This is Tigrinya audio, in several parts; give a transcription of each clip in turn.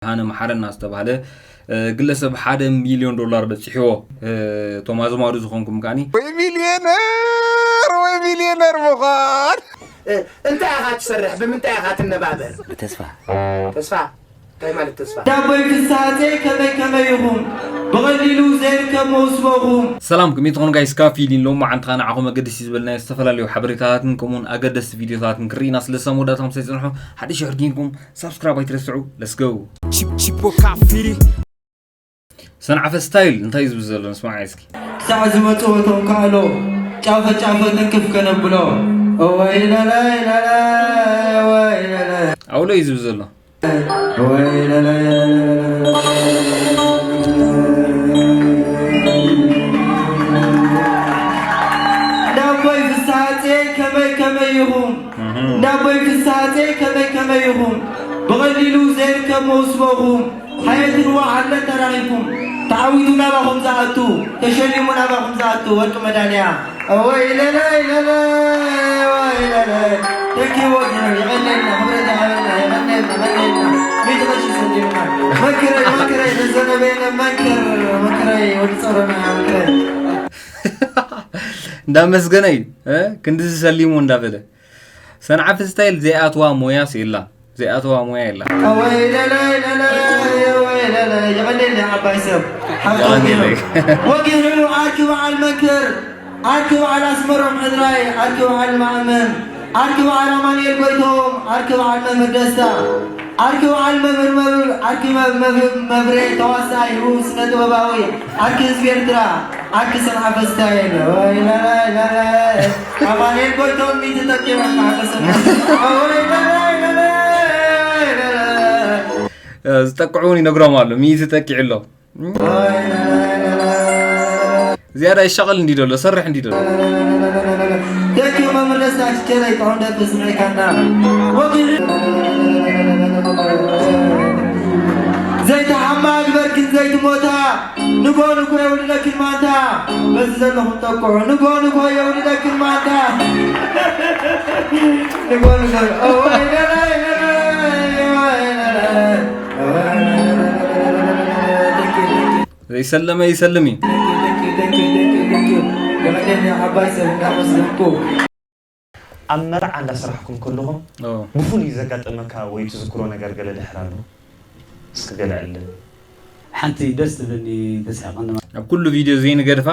ብርሃነ መሓረና ዝተባህለ ግለሰብ ሓደ ሚልዮን ዶላር በፂሕዎ። እቶም ኣዝማዱ ዝኾንኩም ከዓኒ ወይ ሚልዮነር ወይ ሚልዮነር ምዃን። እንታይ ኢኻ ትሰርሕ? ብምንታይ ኢኻ ትነባበር? ብተስፋ። ተስፋ እንታይ ማለት ተስፋ? ዳቦይ ፍስሓጼ ከመይ ከመይ ኢኹም? ብቐሊሉ ዘይርከብ መውስቦኹም። ሰላም፣ ከመይ ትኾኑ ጋይስ? ካፊ ሊን ሎማዓንቲ ንዓኹም ኣገደስቲ ዝበልናዮ ዝተፈላለዩ ሓበሬታታትን ከምኡውን ኣገደስቲ ቪድዮታትን ክርኢና ስለ ዝሰሙ መወዳእታ ምስ ኣይጽንሑ ሓደ ሺሕ ርዲንኩም ሳብስክራይብ ኣይትረስዑ። Let's go። ቺፕ ቺፖ ካፊ። ሰንዓፈ ስታይል እንታይ እዩ ዝብል ዘሎ? ንስማዕ እስኪ። ክሳዕ ዝመጹ እቶም ካእሎ ጫፈ ጫፈ ትንክፍ ከነብሎ። እወይ ለላይ ለላይ እወይ ለላይ። ኣውሎ እዩ ዝብል ዘሎ። እወይ ለላይ ለላይ ለላይ። ዳቦይ ፍስሓጼ ከመይ ከመይ ኢኹም? ዳቦይ ፍስሓጼ ከመይ ከመይ ኢኹም? ብቐሊሉ ዘይርከብ መውስቦኹም ሓየትን ወዓለን ተራኺብኩም ተዓዊቱ ናባኹም ዝኣቱ ተሸሊሙ ናባኹም ዝኣቱ ወርቂ መዳልያ። እወይ ለለ ለለ እወይ ለለ። ተኪ ወዲ የቐኔልና ክብረት ይሃበልና የቐኔልና የቐኔልና። ሚእቲ ቀሺ ሰዲብና። መክረይ መክረይ ነዘነበየነ መንክር መክረይ ወዲ ጸሮና መክረይ። እንዳመስገነ እዩ እ? ክንድዚ ሰሊሙ እንዳበለ ሰንዓፈ ስታይል ዘይኣትዋ ሞያስ የላ ዘይኣትዋ ሞያ የላ። ወይለለይ ለለይ ወይለለይ የቐኔልና ዓባይ ሰብ ሓብቶም የቐኔለይ። ወጊህሉ ዓርኪ በዓል መንክር ዓርኪ በዓል ኣስመሮም ዕድራይ ዓርኪ በዓል ማእመን ዓርኪ በዓል ኣማኑኤል ጎይቶም ዓርኪ በዓል መምህር ደስታ ዓርኪ በዓል መምህር መብር ዓርኪ መ- መምህር መብሬ ተዋሳይ ርኡይ ስነ ጥበባዊ ዓርኪ ህዝቢ ኤርትራ ዓርኪ ሰንዓፈ ስታይል ወይለለይ ለለይ ኣማኑኤል ጎይቶም ሚእቲ ተኪቦም ሓፈሰና። ወይለለይ ለለይ ለለይ ዝጠቅዑ እውን ይነግሮም ኣሎ። ሚእቲ ተኪዑ ኣሎ። ዝያዳ ይሻቐል እንዲ ደሎ ሰርሕ እንዲ ደሎ። ደቂ መምህር ደስታ ቸረይ ጥዑም ደርፊ ስምዒካና ወግድ ዘይተሓማ ግበርክን ዘይትሞታ ንጎ ንጎ የውልደክን ማንታ በዚ ዘለኹም ጠቅዑ ንጎ ንጎ የውልደክን ማንታ ንጎ ንጎ እወይ ለላይ ለላይ እወይ ለላይ ዘይሰለመ ይሰልም እዩ። ኣብ መርዓ እንዳሰራሕኩም ከለኹም ብፍሉይ ዘጋጠመካ ወይ ትዝክሮ ነገር ገለ ድሕር ኣሎ? እስኪ ገለ ዕልል። ሓንቲ ደስ ትብለኒ ተስሒቐኒ። ኣብ ኩሉ ቪድዮ ዘይንገድፋ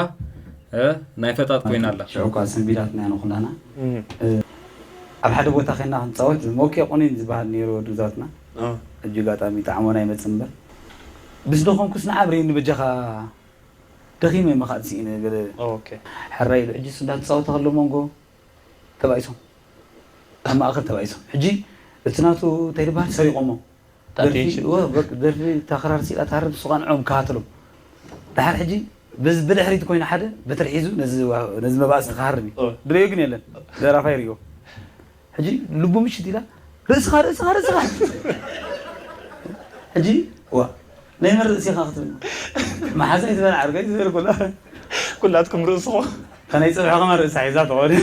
ናይ ፈጣጥ ኮይና ኣላ። ሽዑ እኳ ሰንቢዳትና ኢና ኩላና። ኣብ ሓደ ቦታ ኸይና ክንፃወት ሞኬ ቁኒን ዝበሃል ነይሩ ወዲ ዛትና። ሕጂ ኣጋጣሚ ጣዕሞን ኣይመፅን እምበር ምስ ደኸምኩስ ንዓ ኣብረየኒ በጃኻ ደኺመ እየ ምኻድ ስኢነ ገለ ኦኬ። ሕራይ ኢሉ ሕጂስ እንዳተፃወተ ከሎ መንጎ ተባኢሶም ኣብ ማእኸል ተባኢሶም ሕጂ እቲ ናቱ እንታይ ዝበሃል ሰሪቖሞ ደርፊ ታቴሽ። እወ፣ በ- ደርፊ ታኽራር ሲላ ታርብ ሱቓን ዖም ክሃትሎም ደሓር ሕጂ ብዝ- ብድሕሪት ኮይኑ ሓደ በትሪ ሒዙ ነዚ ዋ- ነዚ መባእሲ ክሃርም እዩ እወ። ድረዮ ግን የለን ደራፋይ ሪኦ ሕጂ ልቡ ምሽት ኢላ ርእስኻ ርእስኻ ርእስኻ ሕጂ ዋ ናይ መን ርእሲ ኢኻ ክትብል መሓዛይ ዝበል ዓርጋይ ዝበል ኩላ ኩላትኩም ርእስኹ ከነይ ፅብሒ ከማ ርእሳ ሒዛ ትኾን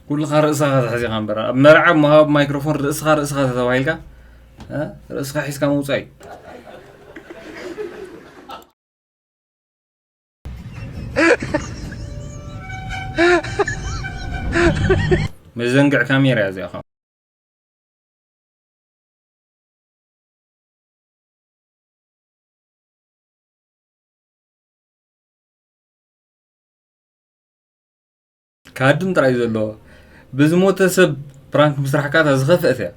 ኩልኻ ርእስኻ ትሕዝ ኢኻ እምበር ኣብ መርዓ መሃብ ማይክሮፎን ርእስኻ ርእስኻ ተተባሂልካ እ? ርእስኻ ሒዝካ ምውፃእ እዩ መዘንግዕ ካሜራ እያ እዚኣ ኸዓ። ክሃድም ጥራይ እዩ ዘለዎ። ብዝሞተ ሰብ ፕራንክ ምስራሕ ከዓ እታ ዝኸፍአት እያ።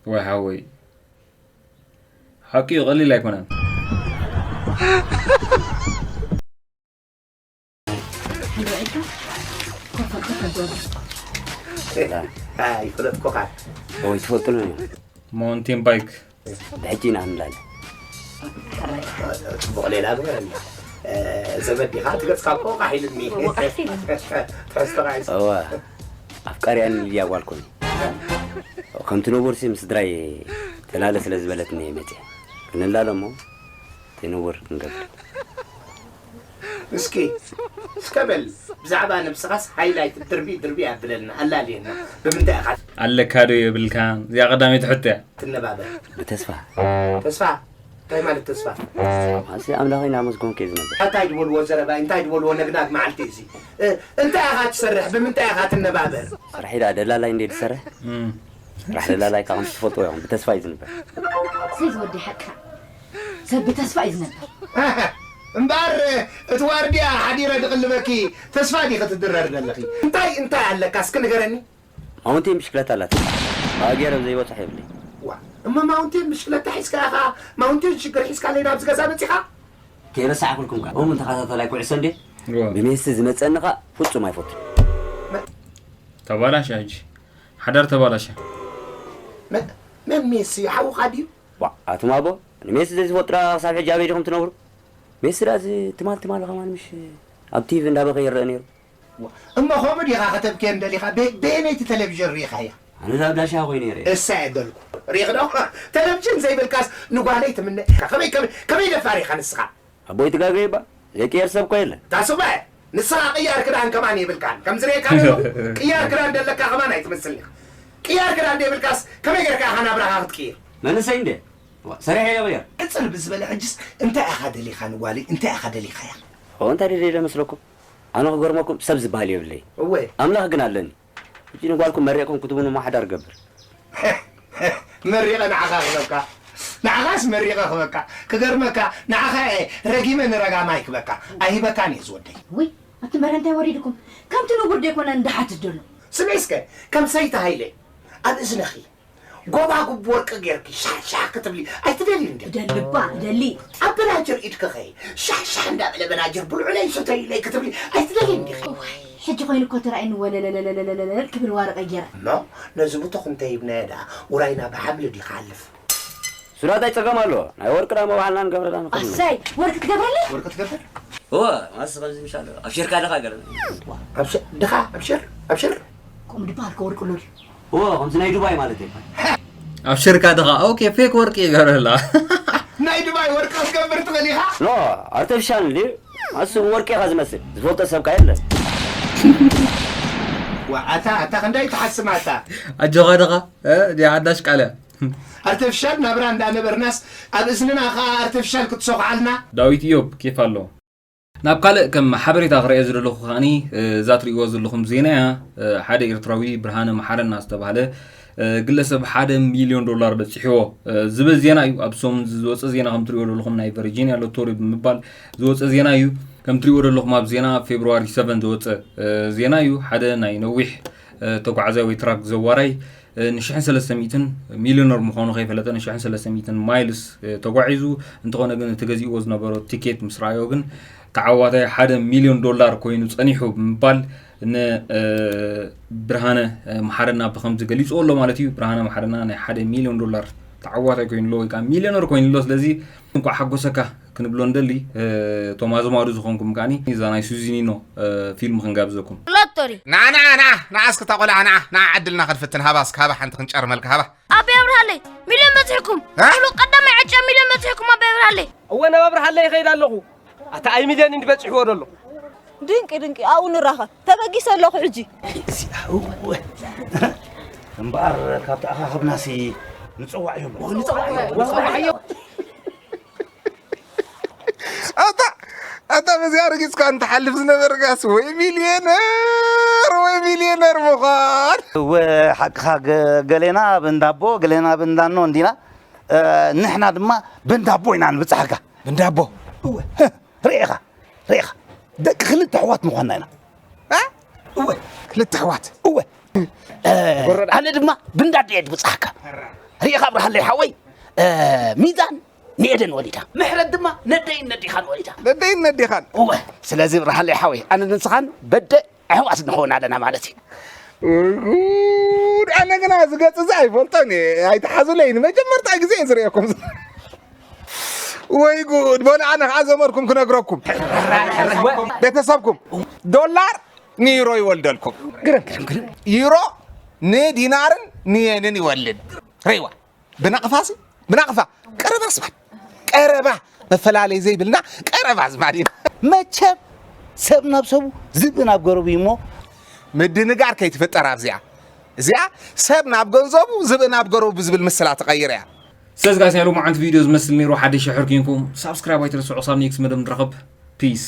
ወይ ሓወይ ሓቂ እዩ ቀሊል ኣይኮነን። ይፈለጥኩኻ ወይ ትፈልጥና ኢና። ማውንቴን ባይክ ብሕጂ ኢና ንላለ። ጽቡቕ ሌላ ግበረና። ዘመድ ዲኻ? እቲ ገጽካ እኮ ቃሕ ኢሉኒ። ወቃሕቲ ኢሉኒ። ትሕዝቶኻ ይስ- እወ፣ ኣፍቃሪኣን ሊድያ ጓል ኮኒ። ከምቲ ንቡር ሲ ምስ ስድራይ ተላለ ስለ ዝበለትኒ እየ መፅየ። ክንላለ እሞ እቲ ንቡር ክንገብር። እስኪ፣ እስከ በል፣ ብዛዕባ ነብስኻስ ሃይላይት ድርቢ ድርቢ ኣብለልና፣ ኣላልየና። ብምንታይ ኢኻ ኣለካ ዶ የብልካን? እዚኣ ቀዳመይቲ ሕቶ እያ። ትነባበር? ብተስፋ። ተስፋ? እንታይ ማለት ተስፋ? ኣሲ ኣምላኸይ እናመስገንኩ እየ ዝነብር። እንታይ ዝበልዎ ዘረባ፣ እንታይ ዝበልዎ ነግናግ መዓልቲ እዚ? እ፣ እንታይ ኢኻ ትሰርሕ? ብምንታይ ኢኻ ትነባበር? ስራሕ ኢላ ደላላይ እንዴ ዝሰርሕ? እም። ስራሕ ደላላይ ካብ ከምቲ ትፈልጥዎ ኢኹም፣ ብተስፋ እዩ ዝንበር። ስለዚ ወዲ ሓቅኻ፣ ሰብ ብተስፋ እዩ ዝነብር። እምበኣር እቲ ዋርድያ ሓዲረ ድቕልበኪ ተስፋ ዲኺ ትድረር ዘለኺ? እንታይ፣ እንታይ ኣለካ እስኪ ንገረኒ? ማውንቴን ብሽክለታ ኣላትኒ። ብኣ ገይረ ዘይበፅሖ የብለይ። ዋ፣ እሞ ማውንቴን ብሽክለታ ሒዝካ ኢኻ፣ ማውንቴን ሽግር ሒዝካለይ ናብዚ ገዛ መፂኻ? ከይረሳዕኩልኩም ከኣ፣ እሙን ተኸታታላይ ኩዕሶ እንዴ? ዋ። ብሜሲ ዝመፀኒ ከኣ ፍጹም ኣይፈቱን። ተባላሻ ሕጂ። ሓዳር ተባላሻ። መ-፣ መን ሜሲ? ሓውኻ ድዩ? ዋ፣ ኣቱም ኣቦ፣ ንሜሲ ዘይዝፈልጡ ደኣ ክሳብ ሕጂ ኣበይ ዲኹም ትነብሩ? ሜሲ ደኣ እዚ ትማል ትማል ከማን ምሽ ኣብ ቲቪ እንዳበኸየ ይረአ ነይሩ። ዋ፣ እሞ ከምኡ ዲኻ ከተብክየን ደሊኻ? በ-፣ በየነይቲ ቴሌቪዥን ርኢኻያ? ኣነ እዛ ኣብ ዳሻ ኮይኑ ነይረ። እሳ እየ ደልኩ። ርኢኽ ዶ? ቴሌቪዥን ዘይብልካስ ንጓለይ ትምነ ኢኻ። ከመይ፣ ከመይ፣ ከመይ ደፋር ኢኻ ንስኻ? ኣቦይ ትጋገ ይባ ዘይቅየር ሰብ እኮ የለን። ታሱበ፣ ንስኻ ቅያር ክዳን ከማን የብልካን። ከም ዝርእየካ ዘለኹ ቅያር ክዳን ደለካ ከማን ኣይትመስልን ኢኻ። ቅያር ክዳን ደይብልካስ ከመይ ጌርካ ኢኻ ናብራኻ ክትቅይር? መንእሰይ እንደ ዋ፣ ሰሪሐ እየ ቅየር። ቅጽል ብዝበለ ሕጅስ እንታይ ኢኻ ደሊኻ ንጓለይ? እንታይ ኢኻ ደሊኻያ? ኦ፣ እንታይ ደልየ ዶ መስለኩም? ኣነ ክገርመኩም ሰብ ዝበሃል የብለይ። እወ። ኣምላኽ ግን ኣለኒ። ሕጂ ንጓልኩም መሪቕኩም ክትብሉ እሞ ሓዳር ገብር። መሪቐ ንዓኻ ክበካ። ንዓኻስ መሪቐ ክበካ። ክገርመካ፣ ንዓኻ እየ ረጊመ ንረጋማይ ክበካ። ኣይህበካን እየ ዝወደይ። ውይ፣ ኣቲ መረ እንታይ ወሪድኩም? ከምቲ ንቡር ደይኮነ እንዳሓትት ደሎ። ስምዒ እስከ፣ ከም ሰይቲ ሃይለ፣ ኣብ እዝንኺ ጎባጉብ ወርቂ ጌርኪ ሻሕ ሻሕ ክትብሊ ኣይትደልይን ዲኺ? እደሊ እባ፣ እደሊ። ኣብ በናጅር ኢድኪ ኸይ ሻሕ ሻሕ እንዳበለ በናጅር ብልዑለይ ስተዩለይ ክትብሊ ኣይትደልይን ዲኺ? እዋይ፣ ሕጂ ኮይኑ እኮ ተራእዩኒ ወለለለለለለለል ክብል ዋርቀ ጌረ። እሞ ነዚ ብቱኽ እንተሂብናዮ ደኣ ውራይና ብሓምሊ ድዩ ክሓልፍ? ሱራ እንታይ ጸገም ኣለዎ? ናይ ወርቂ ደኣ መባዕልና ንገብረላ ንኽእል ኢና። ኣሰይ፣ ወርቂ ትገብረለይ? ወርቂ ትገብር? እወ፣ ማስ ከምዚ ምሻለ። ኣብሽርካ ድኻ ገለ። ኣብሽር፣ ድኻ፣ ኣብሽር፣ ኣብሽር። ከምኡ ድበሃል ከ ወርቂ ኣሎ ድዩ? እወ፣ ከምዚ ናይ ዱባይ ማለት እዩ። ኣብሽርካ ድኻ? ኦኬ፣ ፌክ ወርቂ ይገብረላ። ናይ ዱባይ ወርቂ ክትገብር ትኽእል ኢኻ? ኖ፣ ኣርቲፊሻል እንድዩ። ኣሱ ወርቂ ኢኻ ዝመስል። ዝፈልጦ ሰብ ከ የለን። ዋ፣ ኣታ፣ ኣታ ክንደይ ትሓስም ኣታ? ኣጆኻ ድኻ? እ፣ ድያ ሓዳሽ ቃል እያ። ኣርቲፊሻል ናብራ እንዳነበርናስ ኣብ እዝንና ኸኣ ኣርቲፊሻል ክትሶኽዓልና? ዳዊት ኢዮብ ኬፍ ኣለዎ። ናብ ካልእ ከም ሓበሬታ ክርእዮ ዝደለኹ ከኣኒ፣ እ፣ እዛ ትርእይዎ ዘለኹም ዜና እያ። እ፣ ሓደ ኤርትራዊ ብርሃነ መሓረና ዝተባህለ፣ እ፣ ግለሰብ ሓደ ሚልዮን ዶላር በጺሕዎ፣ እ፣ ዝብል ዜና እዩ። ኣብ ሰሙን እዚ ዝወጸ ዜና ከም ትርእይዎ ዘለኹም ናይ ቨርጂንያ ሎቶሪ ብምባል ዝወጸ ዜና እዩ። ከም ትርእይዎ ዘለኹም ኣብ ዜና ፌብሩዋሪ ሰቨን ዝወጸ፣ እ፣ ዜና እዩ። ሓደ ናይ ነዊሕ፣ እ፣ ተጓዓዛይ ወይ ትራክ ዘዋራይ፣ እ፣ ንሽሕን ሰለስተ ሚእትን ሚልዮነር ምዃኑ ከይፈለጠ ንሽሕን ሰለስተ ሚእትን ማይልስ፣ እ፣ ተጓዒዙ። እንተኾነ ግን እቲ ገዚእዎ ዝነበሮ ቲኬት ምስ ረኣዮ ግን ተዓዋታይ ሓደ ሚልዮን ዶላር ኮይኑ ጸኒሑ ብምባል ን፣ እ፣ ብርሃነ፣ እ፣ መሓረና ብኸምዚ ገሊጽዎ ኣሎ ማለት እዩ። ብርሃነ መሓረና ናይ ሓደ ሚልዮን ዶላር ተዓዋታይ ኮይኑ ኣሎ ወይ ከኣ ሚልዮነር ኮይኑ ኣሎ። ስለዚ እንቋዕ ሓጎሰካ ክንብሎ ንደሊ፣ እ፣ እቶም ኣዝማዱ ዝኾንኩም ከኣኒ እዛ ናይ ሱዚኒኖ፣ እ፣ ፊልም ክንጋብዘኩም። ሎቶሪ። ንዓ፣ ንዓ፣ ንዓ፣ ንዓ እስኪ እታ ቆልዓ፣ ንዓ፣ ንዓ ዕድልና ክንፍትን፣ ሃባ እስኪ፣ ሃባ ሓንቲ ክንጨርመልካ፣ ሃባ። ኣበይ ኣብርሃለይ፣ ሚልዮን በጺሕኩም። እ? ኩሉ ቀዳማይ ዕጫ ሚልዮን በጺሕኩም፣ ኣበይ ኣብርሃለይ። እወ፣ ናብ ኣብርሃለይ ይኸይድ ኣለኹ። ኣታ ኣይ ሚልዮን እንዲ በጺሕዎ ደሎ። ድንቂ፣ ድንቂ፣ ኣብኡ ንራኸብ። ተበጊሰ ኣለኹ ሕጂ። እዚኣ፣ እወ። እምበኣር ካብ ተኣኻኸብናሲ ንጽዋዕ እዮም። ንጽዋዕ እዮም። ንጽዋዕ እዮም። ኣታ፣ ኣታ በዚኣ ረጊጽካ እንትሓልፍ ዝነበርካስ ወይ ሚልዮነር፣ ወይ ሚልዮነር ምዃን። እወ፣ ሓቅኻ ገ-፣ ገሌና ብንዳቦ፣ ገሌና ብንዳኖ እንዲና። እ፣ ንሕና ድማ ብንዳቦ ኢና ንብጽሓካ። ብንዳቦ? እወ። ርኢኻ፣ ርኢኻ። ደቂ ክልተ ኣሕዋት ምዃንና ኢና። እ? እወ። ክልተ ኣሕዋት? እወ። እ፣ ኣነ ድማ ብንዳዲ እየ ድብጽሓካ። ርኢኻ ኣብርሃለይ ሓወይ፣ እ፣ ሚዛን ንኤደን ወሊዳ። ምሕረት ድማ ነደይን ነዲኻን ወሊዳ። ነደይን ነዲኻን። እወ። ስለዚ ኣብርሃለይ ሓወይ፣ ኣነ ንስኻን በደ ኣሕዋት ንኸውን ኣለና ማለት እዩ። ጉድ! ኣነ ግና እዚ ገጽ እዚ ኣይፈልጦን እየ። ኣይትሓዙለይ፣ ንመጀመርታ ግዜ እየ ዝርእየኩም። ወይ ጉድ! በሉ ኣነ ከዓ ዘመድኩም ክነግረኩም። ቤተሰብኩም ዶላር ንዩሮ ይወልደልኩም። ዩሮ ንዲናርን ንየንን ይወልድ። ሪዋ ብናቕፋሲ ብናቕፋ ቀረባ ስባት ቀረባ መፈላለይ ዘይብልና ቀረባ ዝማድ ኢና። መቸም ሰብ ናብ ሰቡ ዝብኢ ናብ ገረቡ እዩ እሞ ምድንጋር ከይትፍጠር ኣብዚኣ እዚኣ ሰብ ናብ ገንዘቡ ዝብኢ ናብ ገረቡ ብዝብል ምስላ ትቐይር እያ። ስለዚ ጋይስ ናይ ሎማዓንቲ ቪድዮ ዝመስል ነይሩ። ሓደ ሽሕር ኪንኩም ሳብስክራይብ ኣይትረስዑ። ሳብ ኔክስት መደብ ንራኸብ። ፒስ።